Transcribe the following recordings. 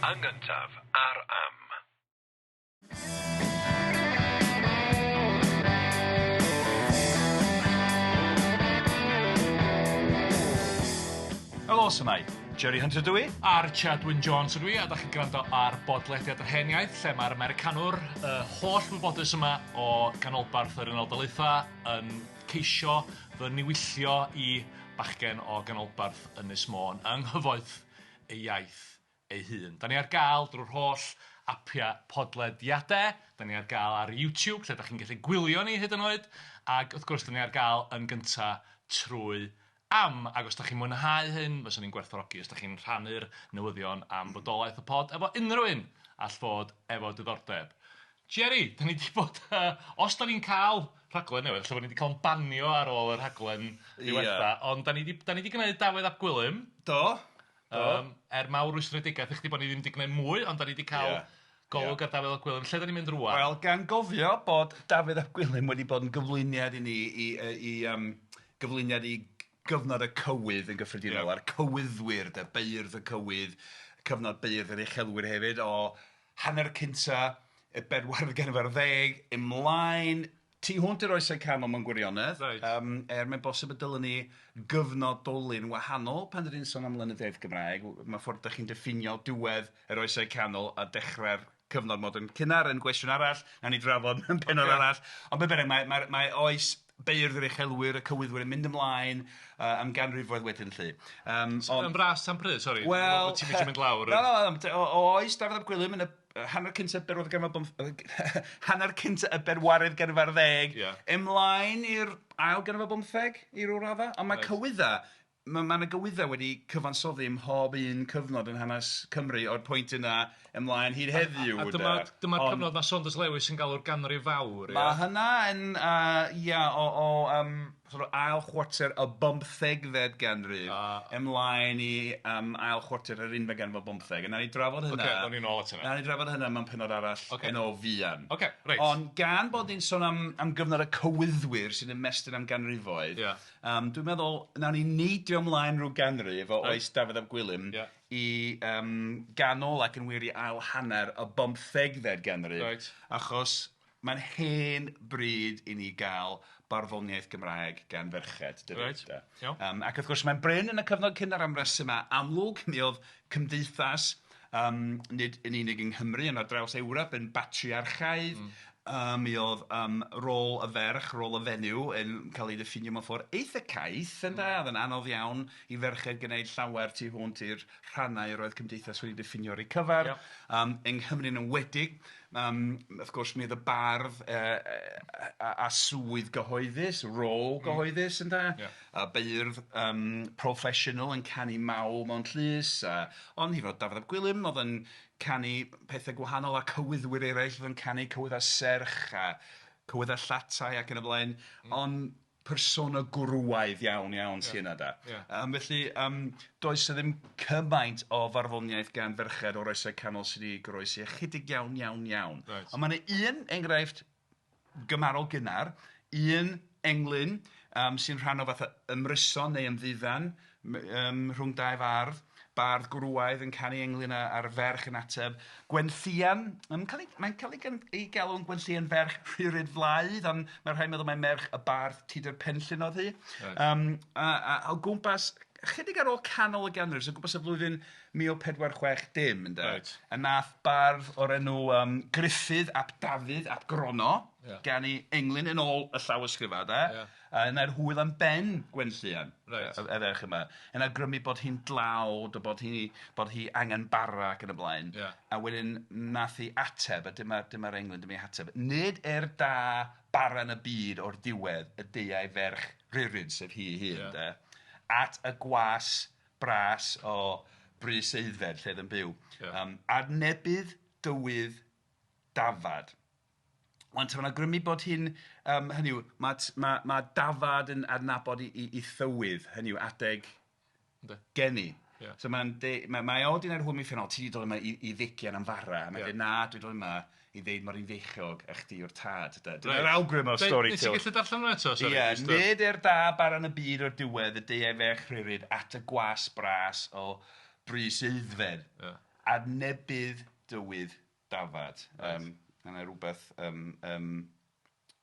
Yn gyntaf ar Am. Helo, shwmae? Jerry Hunter dw i. A Richard Wyn Jones ydw i, a dach chi'n gwrando ar bodlediad Yr Hen Iaith, lle mae'r Americanwr uh, holl wybodus yma o ganolbarth yr Unol Daleithiau yn ceisio fy niwillio i bachgen o ganolbarth Ynys Môn yng nghyfoeth ei iaith ei hun. Da ni ar gael drwy'r holl apiau podlediadau, da ni ar gael ar YouTube lle da chi'n gallu gwylio ni hyd yn oed, ac wrth gwrs da ni ar gael yn gynta trwy Am, ac os da chi'n mwynhau hyn, fyswn i'n gwerthfawrogi os da chi'n rhannu'r newyddion am fodolaeth y pod efo unrhyw un all fod efo diddordeb. Jerry, da ni 'di bod, yy, os da ni'n cael rhaglen newydd, ella bod ni 'di cael ein banio ar ôl y rhaglen ddiwetha, ond da ni 'di, da ni 'di gwneud Dafydd ap Gwilym. Do. Do. Yym, er mawr rwystredigaeth i chdi bod ni ddim 'di gwneud mwy, ond da ni 'di cael golwg ar Dafydd ap Gwilym. Lle da ni'n mynd rŵan? Wel, gan gofio bod Dafydd ap Gwilym wedi bod yn gyflwyniad i ni i yy i yym gyflwyniad i gyfnod y cywydd yn gyffredinol, a'r cywyddwyr de, beirdd y cywydd, cyfnod beirdd yr uchelwyr hefyd, o hanner cynta y bedwaredd ganrif ar ddeg ymlaen tu hwnt i'r Oesau Canol mewn gwirionedd. Reit. Er mae'n bosib y dylwn ni gyfnodoli'n wahanol pan 'dan ni'n sôn am lenyddiaeth Gymraeg, mae'r ffordd 'dach chi'n diffinio diwedd yr Oesau Canol a dechrau'r cyfnod modern cynnar yn gwestiwn arall, wnawn ni drafod mewn pennod arall, ond be bynnag, mae, mae, mae oes beirdd yr uchelwyr, y cywyddwyr yn mynd ymlaen am ganrifoedd wedyn 'lly. Ond... Yn fras tan pryd, sori? Wel... Ti'm isio mynd lawr... Na, na, o oes Dafydd ap Gwilym yn y hanner cynta berwedd ganrif ar bymth- hanner cynta y bedwaredd ganrif ar ddeg... Ia. ...ymlaen i'r ail ganrif ar bymtheg i ryw raddau, ond mae cywyddau, ma' 'na gywyddau wedi cyfansoddi ym mhob un cyfnod yn hanes Cymru o'r pwynt yna ymlaen hyd heddiw A dyma, dyma'r cyfnod mae Saunders Lewis yn galw'r ganrif fawr, ia? Mae hynna yn, ia, o sort of ail chwarter y bymthegfed ganrif ymlaen i ail chwarter yr unfed ganrif ar bymtheg. A wnawn ni drafod hynna... Ocê, ddown ni nôl at hynna. Wnawn ni drafod hynna mewn pennod arall yn o fuan. Ocê, reit. Ond gan bod ni'n sôn am gyfnod y cywyddwyr sy'n ymestyn am ganrifoedd... Ia. Dwi'n meddwl wnawn ni neidio ymlaen rhyw ganrif o oes Dafydd ap Gwilym... Ia. ...i ganol ac yn wir i ail hanner y bymthegfed ganrif. Reit. Achos mae'n hen bryd i ni gael barddoniaeth Gymraeg gan ferched, dydy? Reit, iawn. Ac wrth gwrs mae'n brin yn y cyfnod cynnar am resymau amlwg, mi oedd cymdeithas, nid yn unig yng Nghymru ond ar draws Ewrop yn batriarchaidd, mi oedd rôl y ferch, rôl y fenyw yn cael ei ddiffinio mewn ffordd eitha caeth, ynde, oedd yn anodd iawn i ferched gwneud llawer tu hwnt i'r rhannau yr oedd cymdeithas wedi diffinio ar eu cyfer. Yng Nghymru yn enwedig, wrth gwrs mi oedd y bardd a swydd gyhoeddus, rôl gyhoeddus ynde, a beirdd proffesiynol yn canu mawl mewn llys, a ond hyd yn oed Dafydd ap Gwilym oedd yn canu pethau gwahanol a cywyddwyr eraill oedd yn canu cywyddau serch a cywyddau llatai ac yn y blaen, ond persona gwrywaidd iawn iawn sy yna de. Ia. Felly does 'na ddim cymaint o farddoniaeth gan ferched o'r Oesau Canol sydd wedi goroesi, ychydig iawn iawn iawn. Reit. Ond mae 'na un enghraifft gymharol gynnar, un englyn sy'n rhan o fatha ymryson neu ymddiddan rhwng dau fardd, bardd gwrywaidd yn canu englyn a'r ferch yn ateb. Gwenllïan, mae'n cael ei, mae'n cael ei, ei galw'n Gwenllïan ferch Rhirid Flaidd, ond mae rhai'n meddwl mai merch y bardd Tudur Penllyn oedd hi. Right. A o gwmpas, chydig ar ôl canol y ganrif, so gwmpas y flwyddyn 1460, ynde? Right. A nath bardd o'r enw Gruffydd ap Dafydd ap Grono, ganu englyn yn ôl y llawysgrifau, de? Yeah. A yna'r hwyl am ben Gwenllian, Reit. y ferch yma, yn awgrymu bod hi'n dlawd, a bod hi angen bara ac yn y blaen. Ia. A wedyn nath hi ateb, a dyma'r englyn, dyma ei hateb. Nid er da bara yn y byd o'r diwedd y deuai ferch Rhirid, sef hi ei hun, de, at y gwas bras o Brys Aeddfed, lle oedd yn byw. Ia. Adnebydd dywydd dafad. Wan te, mae'n awgrymu bod hi'n, hynny yw, mae dafad yn adnabod i thywydd, hynny yw adeg geni. Ia. So mae'n mae o 'di wneud hwyl mi ffynnon, ti 'di dod yma i ddigian am fara, a mae'n dweud na, dwi'n dod yma i ddeud mod i'n feichiog a chdi yw'r tad, de. Dyna'r awgrym o'r stori. Ti'n gallu darllen hwnna eto? Sori, Ia, nid er da bara yn y byd o'r diwedd y deuai ferch Rhirid at y gwas bras o Brys Aeddfed. Ia. Adnebydd dywydd dafad. Yym ma' 'na rywbeth yym yym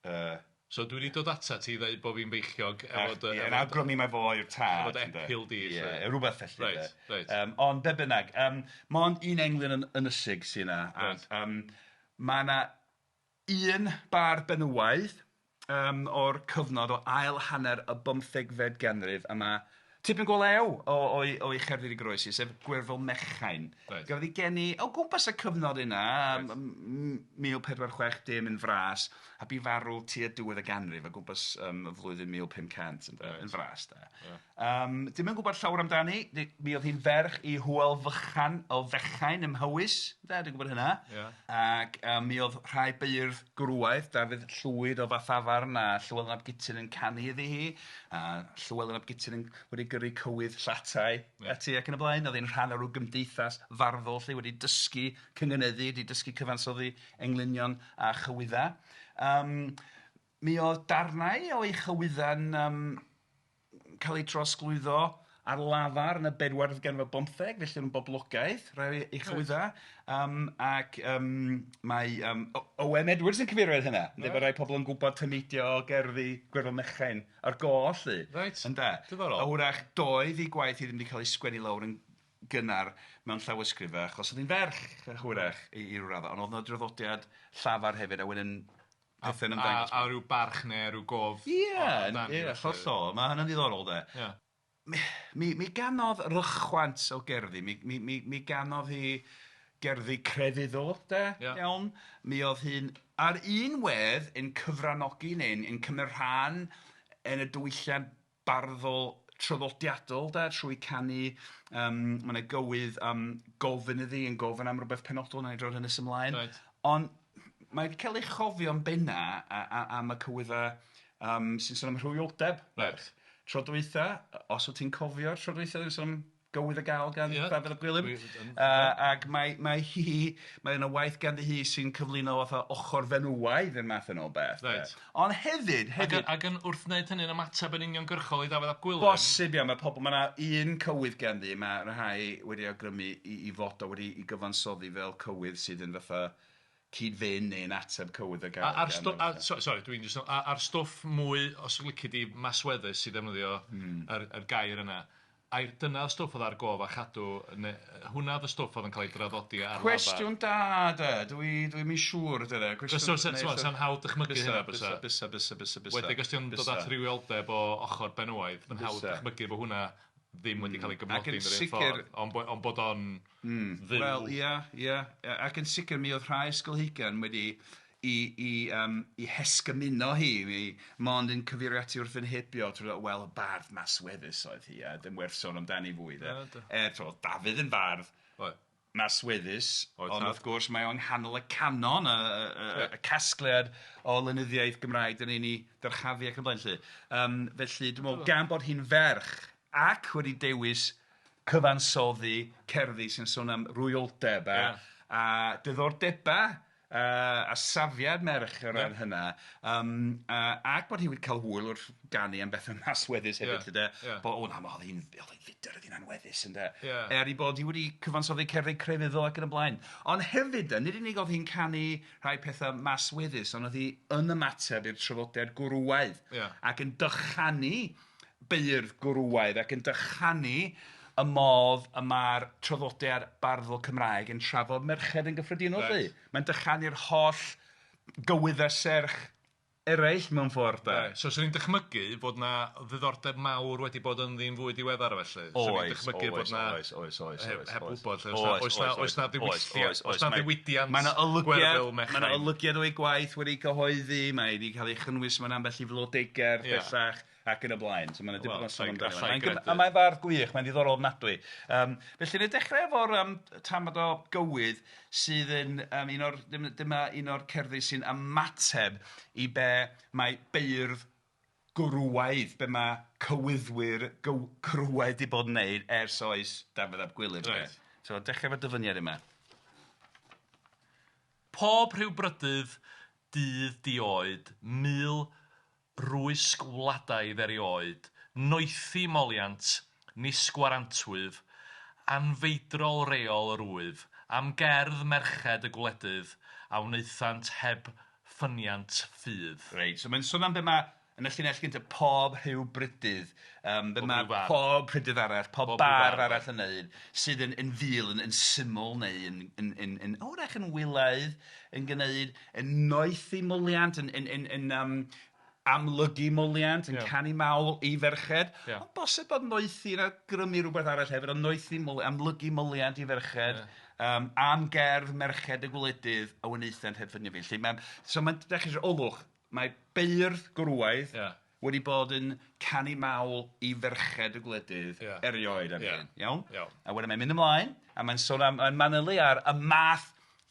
yy... So dwi 'di dod atat ti i ddeud bod fi'n feichiog efo dy... Ie, yn awgrymu mai fo yw'r tad. Efo dy epil di 'lly. Ie, rywbeth felly de. Reit, reit. Yym ond be bynnag, yym mond un englyn yn ynysig sy 'na, Reit. a yym ma' 'na un bardd benywaidd yym o'r cyfnod o ail hanner y bymthegfed ganrif, a ma' tipyn go lew o o'i o'i cherddi 'di goroesi, sef Gwerful Mechain. Reit. Gafodd ei geni o gwmpas y cyfnod yna, Reit. 1460 yn fras, a bu farw tua diwedd y ganrif, o gwmpas y flwyddyn 1500 ynde, Reit. yn fras de. Ia. Dim yn gwybod llawer amdani, mi oedd hi'n ferch i Hywel Fychan o Fechain ym Mhowys, ynde, dwi'n gwybod hynna. Ia. Ac mi oedd rhai beirdd gwrywaidd, Dafydd Llwyd o Fathafarn a Llywelyn ap Gutyn yn canu iddi hi, a Llywelyn ap Gutyn yn wedi gyrru cywydd llatai ati ac yn y blaen. Oedd hi'n rhan o ryw gymdeithas farddol 'lly, wedi dysgu cynganeddu, wedi dysgu cyfansoddi englynion a chywyddau. Mi oedd darnau o'i chywydda'n cael eu trosglwyddo ar lafar yn y bedwaredd ganrif ar bymtheg, felly yn boblogaidd, rhai o'i chywydda. Ac mae O.M. Edwards yn cyfeirio at hynna, yn dweud bod rhai pobl yn gwybod tameidiau o gerddi Gwerful Mechain ar goll 'lly. Reit. Ynde? Diddorol. A hwyrach doedd ei gwaith hi ddim wedi cael ei sgwennu lawr yn gynnar mewn llawysgrifau, achos oedd hi'n ferch, hwyrach, i ryw raddau, ond oedd 'na draddodiad llafar hefyd, a wedyn pethau'n ymddangos. A ryw barch neu ryw gof. Ie, ie, hollol. Mae hynny'n ddiddorol de. Ie. Mi ganodd rychwant o gerddi, mi ganodd hi gerddi crefyddol de, iawn. Mi oedd hi'n ar un wedd yn cyfranogi neu'n yn cymryd rhan yn y diwylliant barddol traddodiadol de, trwy canu, mae 'na gywydd am gofyn iddi, yn gofyn am rywbeth penodol, wna i drafod hynny nes ymlaen. Reit. Ond mae 'di cael ei chofio'n benna am y cywyddau sy'n sôn am rhywioldeb. Reit. Tro dwytha, os wyt ti'n cofio'r tro dwytha, o'n i'n sôn am gywydd y gal gan Dafydd ap Gwilym. Ac mae mae hi, mae yna waith ganddi hi sy'n cyflwyno fatha ochr fenywaidd i'r math yna o beth. Reit. Ond hefyd, hefyd... Ac yn wrth wneud hynny'n ymateb yn uniongyrchol i Dafydd ap Gwilym? Bosib iawn, mae pobl, mae yna un cywydd ganddi, mae rhai wedi awgrymu i fod o wedi i gyfansoddi fel cywydd sydd yn fatha cyd-fynd neu'n ateb cywydd y gal. A'r stwff, sori, dwi'n jyst, a'r stwff mwy, os lici di, masweddus i ddefnyddio yr gair yna, ai dyna'r stwff oedd ar gof a chadw, neu hwnna oedd y stwff oedd yn cael ei draddodi ar lafar? Cwestiwn da de, dwi dwi'm yn siŵr de. Cwestiwn... Sa'n hawdd dychmygu hynna bysa? Bysa, bysa, bysa, bysa. Wedig os ti'n dod at rywioldeb o ochr benywaidd, mae'n hawdd dychmygu bod hwnna ddim wedi cael ei gofnodi yn yr un ffordd, ond bod o'n fyw. Wel, ia, ia, ac yn sicr mi oedd rhai ysgolheigion wedi i i yym i hesgymuno hi, mi mond yn cyfeirio ati wrth fy nhybio, trwy ddweud, wel, y bardd masweddus oedd hi, a dim werth sôn amdani fwy de. Er, tibod, Dafydd yn fardd masweddus, ond wrth gwrs mae o'n nghanol y canon, y y y casgliad o lenyddiaeth Gymraeg dan ni'n ei dyrchafu ac yn y blaen 'lly. Felly dwi'n meddwl gan bod hi'n ferch ac wedi dewis cyfansoddi cerddi sy'n sôn am rwyoldeb a a diddordebau a safiad merch o ran hynna, ac bod hi wedi cael hwyl wrth ganu am bethau masweddus hefyd 'lly de, bod o na, oedd hi'n oedd hi'n fudr, oedd hi'n anweddus ynde, er ei bod hi wedi cyfansoddi cerddi crefyddol ac yn y blaen. Ond hefyd de, nid unig oedd hi'n canu rhai pethau masweddus, ond oedd hi yn ymateb i'r traddodiad gwrywaidd ac yn dychanu beirdd gwrywaidd ac yn dychanu y modd y mae'r traddodiad barddol Cymraeg yn trafod merched yn gyffredinol 'lly. Mae'n dychanu'r holl gywyddau serch eraill mewn ffordd de. Reit. So 'swn i'n dychmygu fod 'na ddiddordeb mawr wedi bod ynddi'n fwy diweddar felly. Oes, 'Swn i'n dychmygu bod 'na... oes, oes, oes, oes, Heb oes. wybod lly, oes 'na oes 'na ddiwylliant, oes 'na ddiwydiant Mae 'na olygiad, Gwerfyl Mechain. Mae 'na olygiad o'i gwaith wedi cyhoeddi, mae wedi cael ei chynnwys mewn ambell i flodeugerdd bellach. ac yn y blaen. So mae 'na dipyn o sôn amdano fo. Mae'n a mae'n fardd gwych, mae'n ddiddorol ofnadwy. Felly wna i dechrau efo'r tamad o gywydd sydd yn un o'r dyma un o'r cerddi sy'n ymateb i be mae beirdd gwrywaidd, be mae cywyddwyr gwrywaidd 'di bod yn wneud ers oes Dafydd ap Gwilym. Reit. So dechrau efo'r dyfyniad yma. Pob rhyw brydydd dydd di-oed, mul rwysg wladaidd erioed, noethi moliant, nis gwarantwyf, Anfeidrol reol yr wyf, am gerdd merched y gwledydd a wnaethant heb ffyniant ffydd. Reit, so mae'n sôn am be mae, yn y llinell gyntaf, pob rhyw brydydd, be mae pob prydydd arall, pob bardd arall yn wneud, sydd yn yn ful, yn yn syml neu yn yn yn yn wrach yn wylaidd, yn gwneud, yn noethi moliant, yn yn yn yn yym amlygu moliant, yn canu mawl i ferched. Ia. Ond bosib bod noethi yn awgrymu rhywbeth arall hefyd, ond noethi, amlygu moliant i ferched, am gerdd merched y gwledydd a wnaethant heb ffynnu fi. Felly mae'n, so mae'n dechrau olwch, mae beirdd gwrywaidd wedi bod yn canu mawl i ferched y gwledydd erioed am hyn, iawn? Iawn. A wedyn mae'n mynd ymlaen, a mae'n sôn am, mae'n manylu ar y math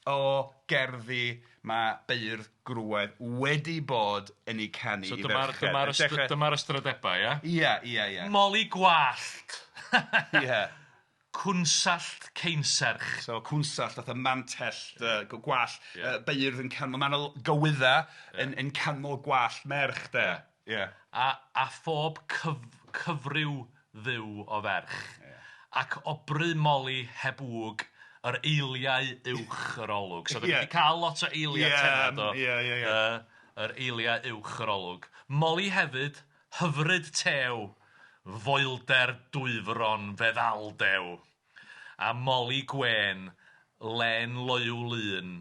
o gerddi mae beirdd gwrywaidd wedi bod yn eu canu so i ferched. So dyma'r ystrydebau, ia? Ia, ia, ia. Moli gwallt! Ia. Cwnsallt ceinserch. So cwnsallt fatha mantell, gwallt, beirdd yn canmol, mae 'na gywydda yn yn canmol gwallt merch de. Ia. A phob cyfryw dduw o ferch. Ia. Ac obry moli heb wg, yr eiliau uwch yr olwg. So, yeah. wedi cael lot o eiliau yeah, tenau, do. Ie, ie, ie. Yr eiliau uwch yr olwg. Moli hefyd, hyfryd tew, foelder dwyfron feddal dew. A moli gwên, len loyw lun,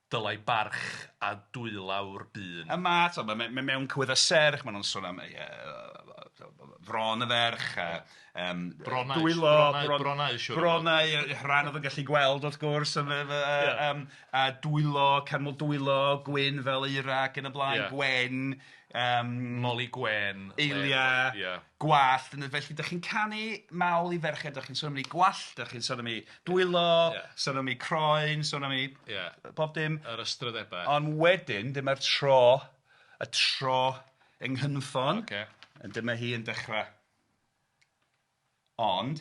dylai barch a dwylawr bun. A ma', t'mo' ma' mewn cywydd a serch, ma' nhw'n sôn am ie, fron y ferch a Bronnau, dwylo, bronnau, bronnau, siŵr. Bronnau, rhan oedd yn gallu gweld wrth gwrs, a dwylo, canmol dwylo, gwyn fel eira ac yn y blaen, gwen. Moli gwên. Eilia, gwallt, felly dach chi'n canu mawl i ferched, dach chi'n sôn am eu gwallt, dach chi'n sôn am eu dwylo, sôn am eu croen, sôn am eu pob dim. Yr ystrydebau. Ond wedyn, dyma'r tro, y tro yng nghynffon. Ocê. A dyma hi yn dechrau. Ond...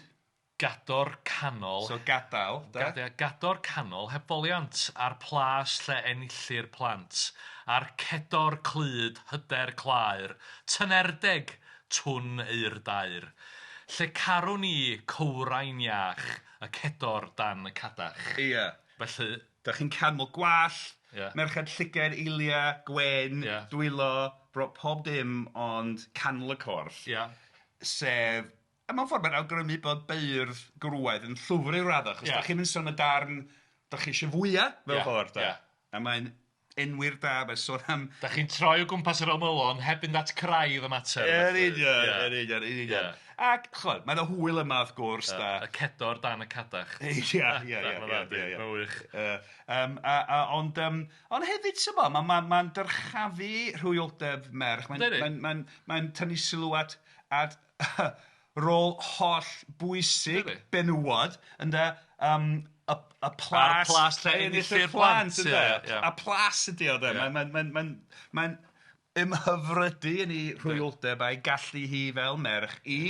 Gador canol... So gadael, de. Ia, gador canol heb foliant, a'r plas lle enillir plant, a'r cedor clyd hyder claer, tynerdeg twn eurdair. Lle carwn i cywrain iach, y cedor dan y cadach. Ia. Felly... Dach chi'n canmol gwallt, merched llygaid, eilia, gwên, dwylo, pob dim ond canol y corff. Ia. Sef, a mewn ffordd mae'n awgrymu bod beirdd gwrywaidd yn llwfr i raddau, achos dach chi'm yn sôn y darn dach chi eisiau fwyaf, fel ffordd de. A mae'n enwi'r da, mae'n sôn am... Dach chi'n troi o gwmpas yr ymylon heb fynd at craidd y mater. Yn union, yn union, yn union. Ac, ch'mod, mae 'na hwyl yma wrth gwrs de. Y cedor dan y cadach. Ia, ia, ia, ia, ia. Mae'n wych. Yym a a ond yym ond hefyd ti'bod, ma' ma' ma'n dyrchafu rhywioldeb merch, mae'n mae'n mae'n mae'n tynnu sylw at at rôl holl bwysig benywod ynde, yym y y plas... A'r plas lle enillir plant ynde, a plas ydy o de, mae'n mae'n mae'n mae'n ymhyfrydu yn ei rhywioldeb a'i gallu hi fel merch i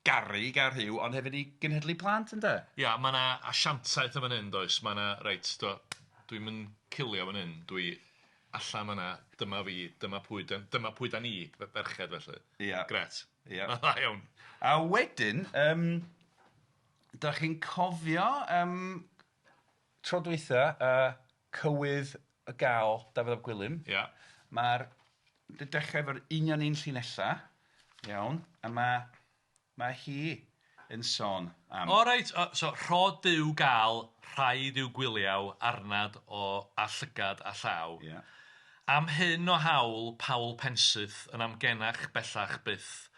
garu, i gael rhyw, ond hefyd i genhedlu plant ynde. Ia, mae 'na asiantaeth yn fan hyn does, mae 'na, reit, dwi'm yn cilio fan hyn, dwi allan fan'na, dyma fi, dyma pwy dyma pwy 'dan ni, ferched felly. Ia. Grêt. Ia. Mae'n dda iawn. A wedyn, yym, dach chi'n cofio yym, tro dwytha, cywydd y gal Dafydd ap Gwilym. Ia. Mae'r dechrau efo'r union un llinellau, iawn, a mae mae hi yn sôn am... O reit, so rho Duw gael rhaid i'w gwyliaw arnad o a llygad a llaw. Ia. Am hyn o hawl Paul Pensyth yn amgenach bellach byth.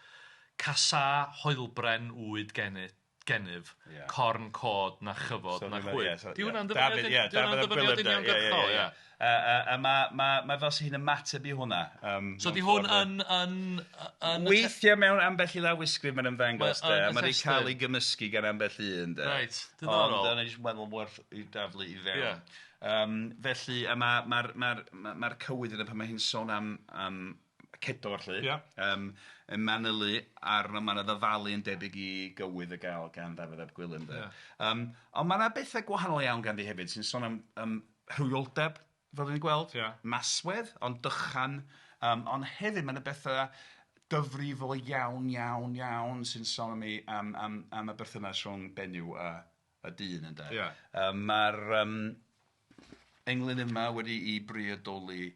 Casâ hoelbren wyd gennyt gennyf, corn cod na chyfod na chwyn. Di hwnna'n ddyfyniad uniongyrchol, ia. A mae fel sy'n hi'n ymateb i hwnna. So di hwn yn... Weithiau mewn ambell i lawysgrif mae'n ymddangos, de, a mae wedi cael ei gymysgu gan ambell un, de. Reit, diddorol. Ond dyna jyst meddwl werth i daflu i fewn. Felly, a mae'r cywydd yna pan mae hi'n sôn am cedor 'lly. Ia. Yn manylu arno, ma' 'na ddyfalu yn debyg i gywydd y gal gan Dafydd ap Gwilym de. Ia. Ond ma' 'na bethau gwahanol iawn ganddi hefyd sy'n sôn am rhywioldeb, fel dan ni'n gweld. Ia. Maswedd, ond dychan, ond hefyd ma' 'na bethau dyfrifol iawn, iawn, iawn sy'n sôn am ei am am am y berthynas rhwng benyw a y dyn ynde. Ia. Ma'r yym englyn yma wedi'i briodoli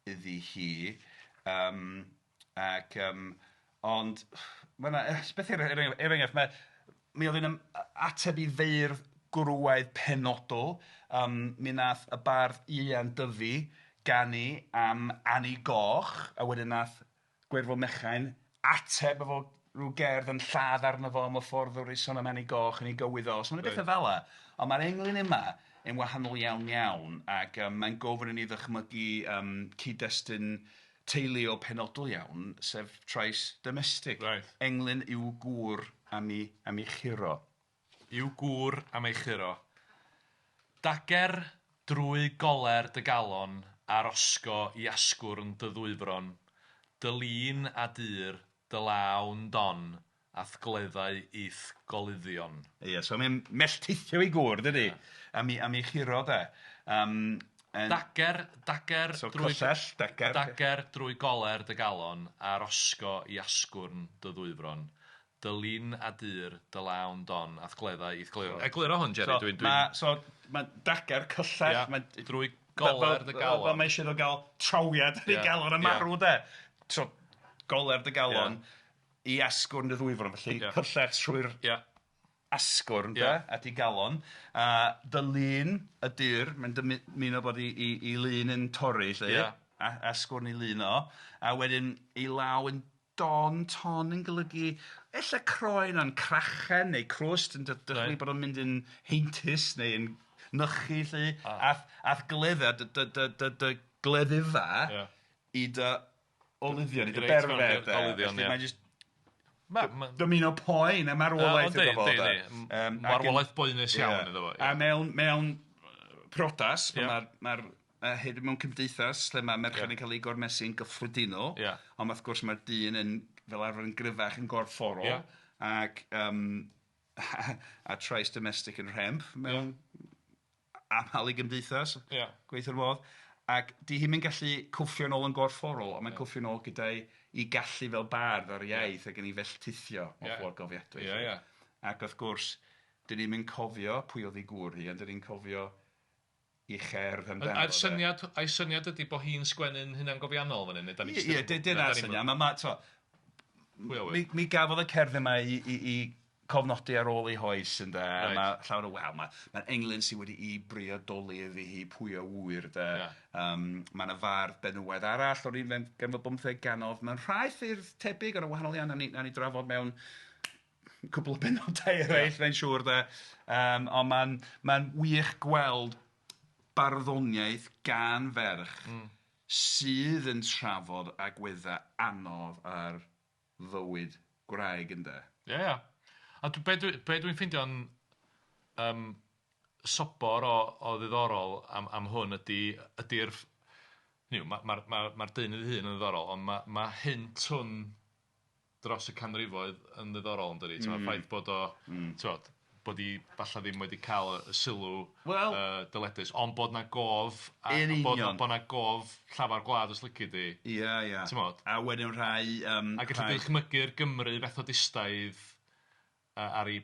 iddi hi yym ac yym ond ma' 'na beth er er er enghraifft mae mi oedd hi'n ateb i feirdd gwrywaidd penodol yym mi wnaeth y bardd Ieuan Dyfi ganu am Anni Goch a wedyn wnaeth Gwerful Mechain ateb efo rhyw gerdd yn lladd arno fo am y ffordd o roi sôn am Anni Goch yn ei gywydd o. So mae'n bethau fel 'na. Ond mae'r englyn yma yn wahanol iawn iawn ac yym mae'n gofyn i ni ddychmygu yym cyd-destun teuluol penodol iawn, sef trais domestig. Reit. Englyn i'w gŵr am ei am ei churo. I'w gŵr am ei churo. Dager drwy goler dy galon a'r osgo i asgwrn dy ddwyfron, dy lin a dur, dy law'n don, a'th gleddau i'th goluddion. Ie, so mae'n melltithio ei gŵr, dydi? Am ei am ei churo de. Yym yn... Dager, dager So drwy... cyllell, dager. Dager drwy goler dy galon a'r osgo i asgwrn dy ddwyfron, Dy lin a dur, dy law'n don, a'th gleddau i'th gleuon. Eglura hwn, Jerry, dwi'n... Dwi... Ma, so, mae dagger, cyllell... Ia, mae, drwy goler dy galon. Fel mae eisiau iddo gael trawiad yn ei galon a marw, de. So, goler dy galon i asgwrn dy ddwyfron, felly cyllell trwy'r asgwrn, de, at ei galon. A dy lun y dur, mae'n dymuno bod ei, ei, ei lun yn torri, 'lly. A, asgwrn ei lun o. A wedyn ei law yn don, ton yn golygu ella croen ond crachen neu crwst yn dychmygu bod o'n mynd yn heintus neu yn nychu 'lly, a'th a'th gledda dy dy dy dy dy gleddyfa i dy oluddion, i dy berfer de. Felly mae'n jyst dymuno poen a marwolaeth iddo fo de. Marwolaeth boenus iawn iddo fo. A mewn mewn priodas, mae'r mae'r a hefyd mewn cymdeithas lle mae merched yn cael eu gormesu'n gyffredinol... Ia. ...ond wrth gwrs mae'r dyn yn fel arfer yn gryfach yn gorfforol... Ia. ...ac yym a trais domestig yn rhemp mewn aml i gymdeithas... Ia. ...gweithio'r modd, ac 'di hi'm yn gallu cwffio nôl yn gorfforol, ond mae'n cwffio nôl gyda'i ei gallu fel bardd ar iaith ac yn ei felltithio mewn ffordd gofiadwy. Ia, ia. Ac wrth gwrs, 'dan ni'm yn cofio pwy oedd ei gŵr hi, ond 'dan ni'n cofio 'i cherdd amdano fo de. A'r syniad, a'i syniad ydy bod hi'n sgwennu'n hunangofiannol fan hyn, neu dan ni jyst Ie, ie, dyna'r syniad. Ma' ma' ti'bod, mi mi gafodd y cerdd yma i i i cofnodi ar ôl ei hoes ynde, a ma' llawer o wel, ma' ma'r englyn sy wedi'i briodoli iddi hi, pwy a ŵyr de. Ia. Yym ma' 'na fardd benywaidd arall o'r unfed ganrif ar bymtheg ganodd mewn rhai ffyrdd tebyg ond yn wahanol iawn, nawn ni nawn ni drafod mewn cwpl o benodau eraill, mae'n siŵr de. Yym, ond mae'n mae'n wych gweld barddoniaeth gan ferch sydd yn trafod agweddau anodd ar fywyd gwraig ynde. Ie, ie. A dwi, be dwi, be dwi'n ffeindio'n yym sobor o o ddiddorol am am hwn ydy ydy'r hynny yw, ma' ma'r ma'r ma'r deunydd ei hun yn ddiddorol, ond ma' ma' hynt hwn dros y canrifoedd yn ddiddorol yn dydi? Timod, y ffaith bod o, timod, bod hi falle ddim wedi cael y sylw Wel... dyledus, ond bod 'na gof... Yn union. Bod 'na gof llafar gwlad os lici di. Ia, ia. Timod? A wedyn rhai A gallu dychmygu'r Gymru Fethodistaidd ar ei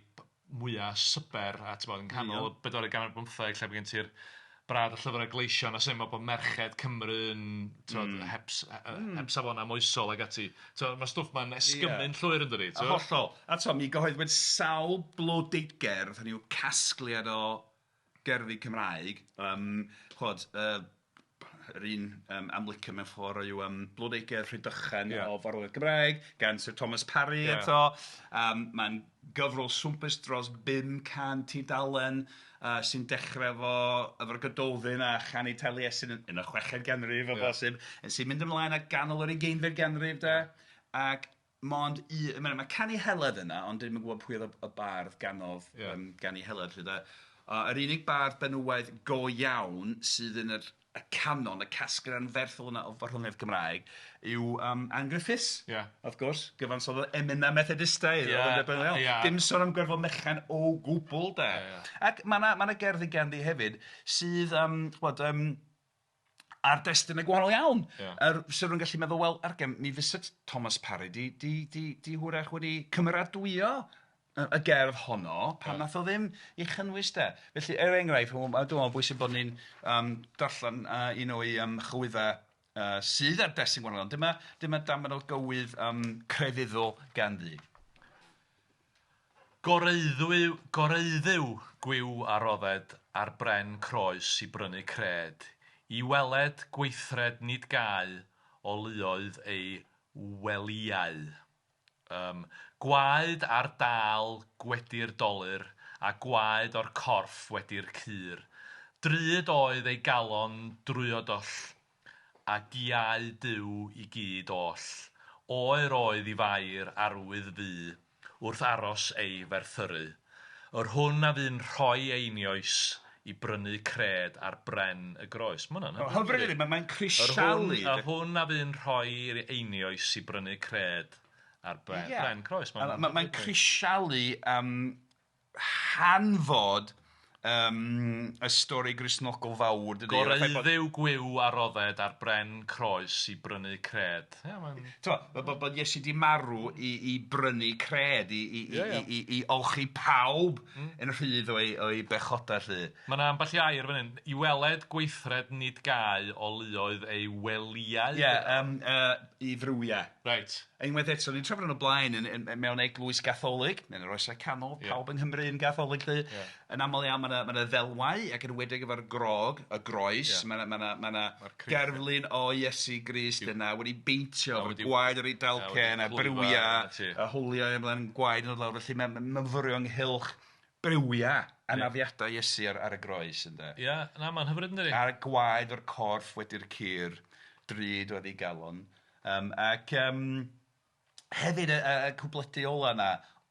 mwya syber a timod yn canol y bedwaredd ganrif ar bymtheg lle mae gen ti'r brad y llyfrau gleision a sy'n meddwl bod merched Cymru yn timod heb heb safonau moesol ac ati. Timod, mae'r stwff ma'n esgymu'n llwyr yn dydi? A hollol. A timod, mi gyhoeddwyd sawl blodeugerdd, hynny yw casgliad o gerddi Cymraeg, yym chibod yy yr un yym amlyca mewn ffordd yw yym Blodeugerdd Rhydychen o Farwolaeth Gymraeg gan Syr Thomas Parry eto. Mae'n gyfrol swmpus dros 500 tudalen yy sy'n dechrau efo efo'r Gododdin a chanu Taliesin yn yn y chweched ganrif o bosib, yn sy'n mynd ymlaen at ganol yr ugeinfed ganrif de, ac mond un, ma' Canu Heledd yna, ond dwi'm yn gwybod pwy oedd y bardd ganodd yym Ganu Heledd 'lly de. Yr unig bardd benywaidd go iawn sydd yn yr y canon, y casgliad anferthol yna o farddoniaeth Gymraeg yw yym Ann Griffiths... Ia. ...wrth gwrs, gyfansoddodd emynau Methodistaidd... Ia ia. Dim sôn am Gwerful Mechain o gwbl de. Ia ia. Ac ma' 'na ma' 'na gerddi ganddi hefyd sydd yym ch'bod yym ar destunau gwahanol iawn. Ia. Er, so rwy'n gallu meddwl, wel, argen, mi fysa Thomas Parry di, di, di, di hwyrach wedi cymeradwyo y gerdd honno, pam nath o ddim ei chynnwys de? Felly, er enghraifft, dwi'n meddwl mae'n bwysig bod ni'n darllen un o'i chywydda sydd ar destun gwahanol, ond dyma darn o gywydd crefyddol ganddi. Goreuddwy, goreuddyw gwiw a rodded ar bren croes i brynu cred, i weled gweithred nid gau o luoedd ei welïau. Yym, gwaed ar dâl gwedi'r dolur, a gwaed o'r corff wedi'r cur. Drud oedd ei galon drwyodoll, a giau Duw i gyd oll. Oer oedd i Fair arwydd fu, wrth aros ei ferthyru. Yr hwn a fu'n rhoi einioes i brynu cred ar bren y groes. Ma' hwnna'n hyfryd. Hyfryd ydi, mae'n crisialu. Yr hwn a fu'n rhoi einioes i brynu cred ar bren, yeah. bren croes. Mae'n ma, ma crisialu hanfod y stori Gristnogol fawr dydi? Goreuddyw gwiw a rodded ar bren croes i brynu cred. Ie, mae'n... T'mo', bod Iesu 'di marw i brynu cred, i olchi pawb yn rhydd o'i bechodau 'lly. Mae 'na ambell i air fan hyn. I weled gweithred nid gau o luoedd ei welïau. Ie, i friwiau. Reit. Unwaith eto, ni'n trafod hwn o blaen yn, yn, mewn eglwys Gatholig, yn yr Oesau Canol, yeah. pawb yng Nghymru yn Gatholig 'lly. Yeah. Yn aml iawn mae yna ma ddelwau ac yn enwedig efo'r grog, y groes, yeah. mae yna ma ma ma gerflun o Iesu Grist yna wedi beintio efo'r gwaed ar ei dalcen a briwiau a hwliau ymlaen gwaed yn dod lawr, felly mae'n myfyrio ynghylch briwiau anafiadau Iesu ar y groes ynde. Ie, yeah, na, mae'n hyfryd yn dydi? A'r gwaed o'r corff wedi'r cur, drud oedd ei galon. Ac hefyd y cwpledi ola 'na,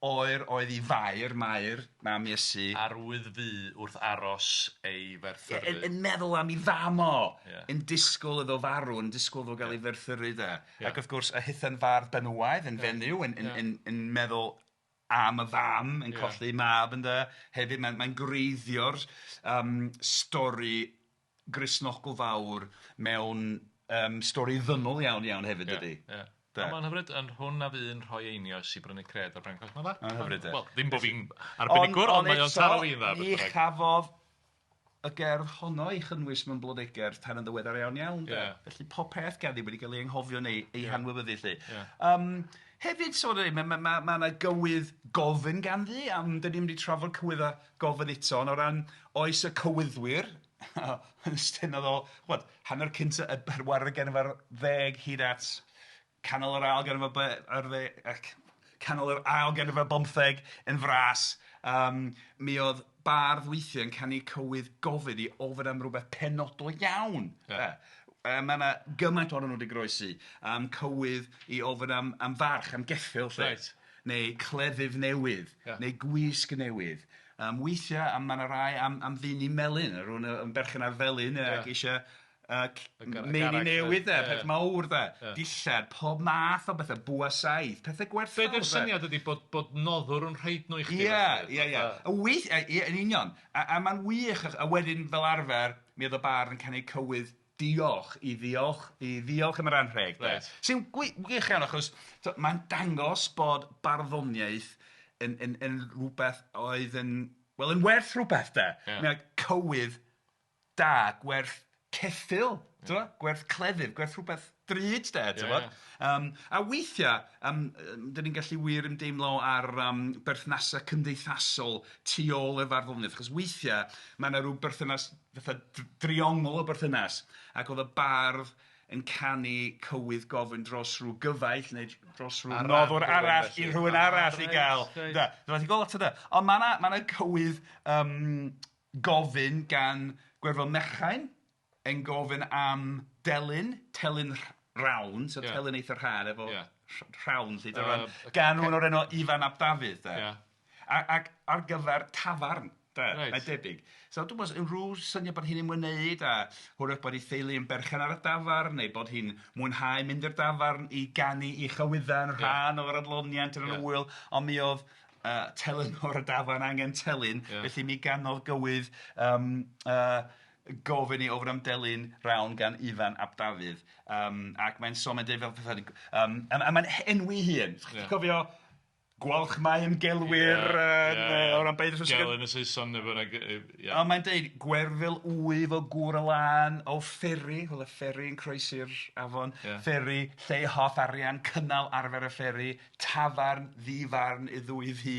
oer oedd i Fair, Mair, mam Iesu. Arwydd fu wrth aros ei ferthyru. Yn meddwl am ei fam o, yn disgwyl iddo farw, yn disgwyl iddo gael ei ferthyru de. Ac wrth gwrs, a hitha'n fardd benywaidd, yn fenyw, yn meddwl am y fam yn colli mab ynde. Hefyd mae'n gwreiddio'r stori Gristnogol fawr mewn stori ddynol iawn iawn hefyd dydy. Ie. Ie. Mae'n hyfryd, yn hwn a fu'n rhoi einioes i brynu cred ar bren croes. Mae'n dda. Mae'n hyfryd de. Wel, ddim bod fi'n arbenigwr, ond mae o'n taro fi'n dda. Ni chafodd y gerdd honno ei chynnwys mewn blodeugerdd tan yn ddiweddar iawn iawn de. Felly pob peth ganddi wedi cael ei anghofio neu ei hanwybyddu 'lly. Hefyd sôn mae ma' ma' ma' 'na gywydd gofyn ganddi, am dan ni'm 'di trafod cywyddau gofyn eto, ond o ran oes y cywyddwyr, yn ystynnodd o, ch'mod, hanner cynta y bedwaredd ganrif ar ddeg hyd at canol yr ail ganrif ar ddeg ac canol yr ail ganrif ar bymtheg yn fras, mi oedd bardd weithiau yn canu cywydd gofyn i ofyn am rywbeth penodol iawn. Ia. Mae 'na gymaint ohonyn nhw wedi goroesi, am cywydd i ofyn am farch, am geffyl 'lly. Reit. Neu cleddyf newydd, neu gwisg newydd. Weithiau, a mae 'na rai am feini melyn, rhywun yn berchen ar felin ac eisiau meini newydd de, peth mawr de, dillad, pob math o bethau, bwa saeth, pethau gwerthfawr de. Be 'di'r syniad ydi bod noddwr yn rhoid nhw i chdi? Ia, ia, ia. Ie, yn union. A mae'n wych, a wedyn fel arfer, mi oedd y bardd yn canu cywydd diolch, i ddiolch, i ddiolch am yr anrheg de. Reit. Sy'n gwych iawn achos mae'n dangos bod barddoniaeth yn yn yn rhywbeth oedd yn, wel yn werth rhywbeth de. Ia. Mae cywydd da, gwerth ceffyl, ti'n gwerth cleddyf, gwerth rhywbeth drud de, ti'n gwbod? A weithiau, dan ni'n gallu wir ymdeimlo ar berthnasau cymdeithasol tu ôl i'r farddoniaeth, achos weithiau mae 'na ryw berthynas fatha driongl o berthynas, ac oedd y bardd yn canu cywydd gofyn dros rhyw gyfaill neu dros rhyw noddwr arall i rhywun arall i gael. Da, dwi'n gweld lot o da. Ond mae 'na ma' 'na cywydd gofyn gan Gwerfyl Mechain yn gofyn am delyn, telyn rhawn, so telyn eitha rhad efo rhawn 'lly, gan rhywun o'r enw Ifan ap Dafydd de. Ac ar gyfer tafarn de, mae'n debyg. So dwi'n meddwl, rhyw syniad bod hi'n ymwneud â hwyrach bod ei theulu yn berchen ar y dafarn, neu bod hi'n mwynhau mynd i'r dafarn i ganu ei chywydda yn rhan o'r adloniant yn yr ŵyl, ond mi oedd telynor y dafarn angen telyn, felly mi ganodd gywydd gofyn i ofyn am delyn rhawn gan Ifan ap Dafydd. Ac mae'n sôn, mae'n deud fel pethau, a mae'n enwi ei hun. Ti'n cofio... Gwalchmai yn gelwyr o ran beirdd. Gelyn y Saeson neu bynnag, ia. Ond mae'n deud, gwerful wyf o gŵr y lân, o fferi, wel y fferi yn croesi'r afon, fferi, lle hoff arian, cynnal arfer y fferi, tafarn, ddi-farn i ddwy ddu,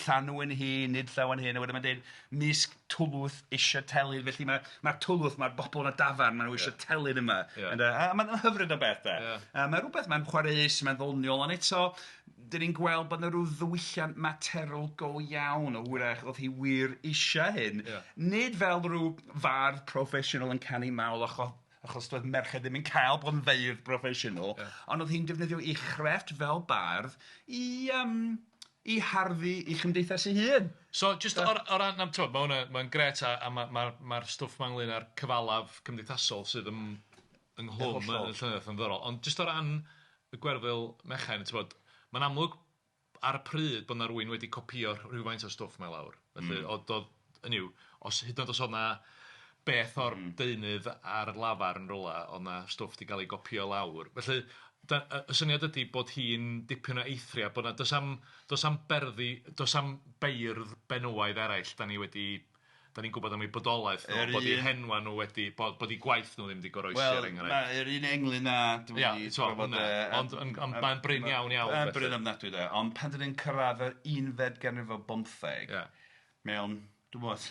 llanw yn hi, nid llaw yn hyn, a wedyn mae'n deud, misg twlwth eisiau telyn, felly mae'r ma twlwth, mae'r bobl yn y dafarn, maen nhw eisiau telyn yma. Ynde? A mae'n hyfryd o beth de. A mae rhywbeth, mae'n chwareus, mae'n ddoniol, ond eto, dan ni'n gweld bod 'na ryw ddiwylliant materol go iawn o hwyrach oedd hi wir eisiau hyn, nid fel rhyw fardd proffesiynol yn canu mawl achos doedd merched ddim yn cael bod yn feirdd proffesiynol, ond oedd hi'n defnyddio ei chrefft fel bardd i yym i harddu ei chymdeithas ei hun. So jyst o o ran am t'mod ma' hwnna mae'n grêt a a ma' ma'r ma'r stwff 'ma ynglyn â'r cyfalaf cymdeithasol sydd yn ynghlwm yn y llenyddiaeth yn ddiddorol ond jyst o ran y Gwerfyl Mechain, tibod, mae'n amlwg ar y pryd bod 'na rywun wedi copïo rhywfaint o'r stwff 'ma i lawr. Felly oedd oedd, hynny yw, os hyd yn oed os oedd 'na beth o'r deunydd ar lafar yn rywle, oedd 'na stwff 'di cael ei gopïo lawr. Felly da- y syniad ydy bod hi'n dipyn o eithriad, bod 'na... does 'na'm does 'na'm berddi, does 'na'm beirdd benywaidd eraill dan ni wedi dan ni'n gwybod am eu bodolaeth nhw, bod eu henwa nhw wedi, bod bod eu gwaith nhw ddim wedi goroesi er enghraifft. Wel, mae'r un englyn 'na dwi wedi trafod e. Ond mae'n brin iawn iawn. Mae'n brin ofnadwy de, ond pan dan ni'n cyrraedd yr unfed ganrif o bymtheg, mewn, dwi'n gwybod,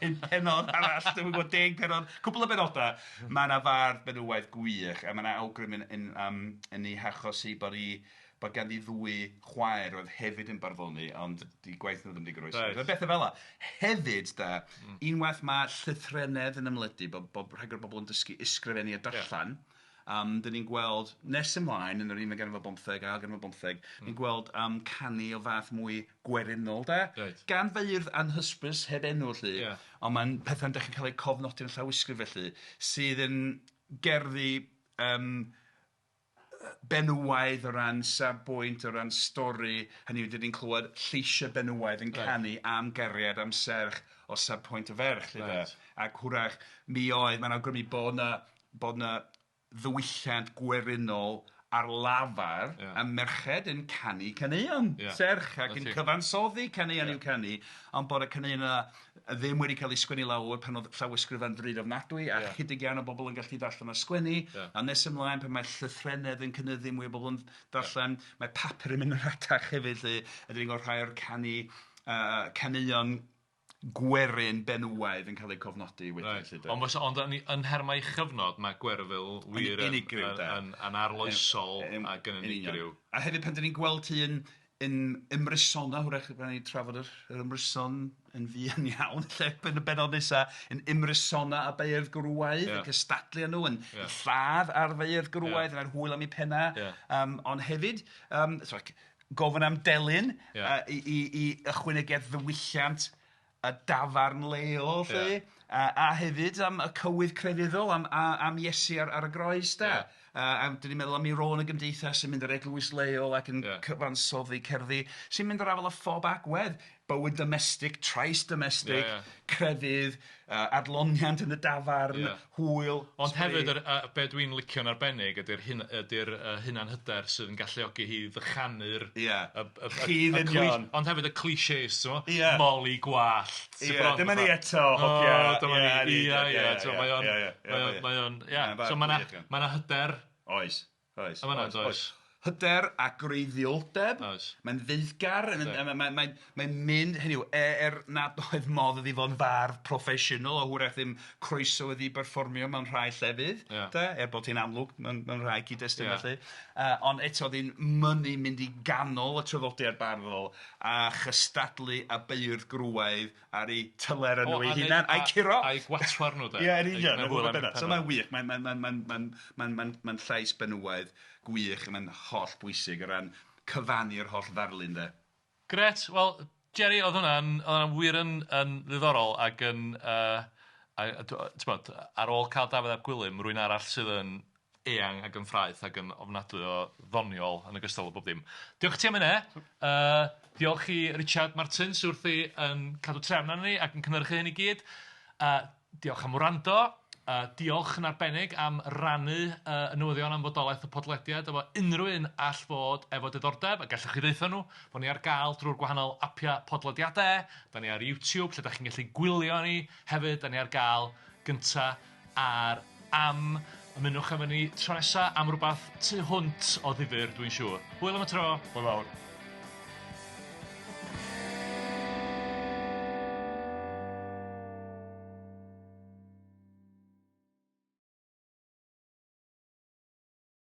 5 pennod arall, dwi'm yn gwybod, 10 pennod, cwpl o benodau, mae 'na fardd benywaidd gwych, a mae 'na awgrym yn yn yym yn ei hachos hi bod hi bod ganddi ddwy chwaer oedd hefyd yn barddoni, ond 'di gwaith nhw ddim 'di goroesi. Reit. Bethau fel 'na. Hefyd de, unwaith mae llythrennedd yn ymledu, bod bod rhagor o bobl yn dysgu ysgrifennu a darllen, dan ni'n gweld nes ymlaen yn yr unfed ganrif ar bymtheg, ail ganrif ar bymtheg, ni'n gweld canu o fath mwy gwerinol de, gan feirdd anhysbys heb enw 'lly, ond mae'n pethau'n dechrau cael eu cofnodi yn llawysgrif felly, sydd yn gerddi benywaidd o ran safbwynt, o ran stori, hynny yw, dan ni'n clywed lleisiau benywaidd yn canu am gariad, am serch, o safbwynt y ferch 'lly de. Ac hwyrach mi oedd, mae'n awgrymu bod 'na, bod 'na ddiwylliant gwerinol ar lafar a merched yn canu caneuon serch ac yn cyfansoddi caneuon i'w canu, ond bod y caneuon yna ddim wedi cael eu sgwennu lawr pan oedd llawysgrifau'n ddrud ofnadwy a chydig iawn o bobl yn gallu darllen a sgwennu, a nes ymlaen pan mae llythrennedd yn cynyddu, mwy o bobl yn darllen, mae papur yn mynd yn rhatach hefyd 'lly, a dan ni'n gweld rhai o'r canu, caneuon gwerin benywaidd yn cael eu cofnodi wedyn 'lly de. Ond fysa, ond yn yn nhermau ei chyfnod, mae Gwerfyl wir yn unigryw de. Yn yn arloesol ac yn unigryw. A hefyd pan dan ni'n gweld hi yn yn ymrysona, hwyrach byddwn ni'n trafod yr, yr ymryson yn fuan iawn, lle yn y bennod nesa, yn ymrysona â beirdd gwrywaidd, yn cystadlu â nhw, yn lladd ar feirdd gwrywaidd, yn hwyl am eu pennau, ond hefyd, so, gofyn am delyn i, i, i ychwanegu at ddiwylliant y dafarn leol 'lly, a hefyd am y cywydd crefyddol am am Iesu ar ar y groes de. A dan ni'n meddwl am ei rôl yn y gymdeithas yn mynd i'r eglwys leol ac yn cyfansoddi cerddi sy'n mynd i'r afael â phob agwedd, bywyd domestig, trais domestig, crefydd, adloniant yn y dafarn, hwyl, Ond hefyd yr yy be dwi'n licio'n arbennig ydy'r hun- ydy'r yy hunanhyder sydd yn galluogi hi ddychanu'r... Ia. Chi ddynion. Ond hefyd y clichés, ti'mo'? Ia. Moli gwallt. Ia, dyma ni eto, hogia. O, dyma ni, ia, ia, ti'mo' mae o'n mae o'n mae o'n ia, so ma' 'na ma' 'na hyder. Oes. Oes. Yn fan'na yndoes? Hyder a gwreiddioldeb. Oes. Mae'n feiddgar, mae'n mae'n mae'n mae'n mynd, hynny yw, er nad oedd modd iddi fod yn fardd proffesiynol, a hwyrach ddim croeso iddi berfformio mewn rhai llefydd, de, er bod hi'n amlwg mewn mewn rhai cyd-destun felly, ond eto oedd hi'n mynnu mynd i ganol y traddodiad barddol a chystadlu â beirdd gwrywaidd ar eu telerau nhw eu hunain, a'u curo! A'u gwatwar nhw de. Ie, yn union, so mae'n wych, mae'n mae'n mae'n mae'n mae'n mae'n mae'n llais benywaidd gwych, a mae'n holl bwysig o ran cyfannu'r holl ddarlun de. Grêt, wel Jerry, oedd hwnna'n oedd hwnna'n wir yn yn ddiddorol ac yn yy a ti'mod ar ôl cael Dafydd ap Gwilym, rywun arall sydd yn eang ac yn ffraeth ac yn ofnadwy o ddoniol yn ogystal â bob dim. Diolch i ti am hynna. Diolch i Richard Martin sydd wrthi yn cadw trefn arnon ni ac yn cynhyrchu hyn i gyd. Diolch am wrando. Diolch yn arbennig am rannu y newyddion am fodolaeth y podlediad efo unrhyw un all fod efo diddordeb, a gallwch chi ddeutha nhw bod ni ar gael drwy'r gwahanol apiau podlediadau, da ni ar YouTube lle da chi'n gallu gwylio ni hefyd, da ni ar gael gynta ar Am. Ymunwch efo ni tro nesa am rywbeth tu hwnt o ddifyr dwi'n siŵr. Hwyl am y tro. Hwyl fawr.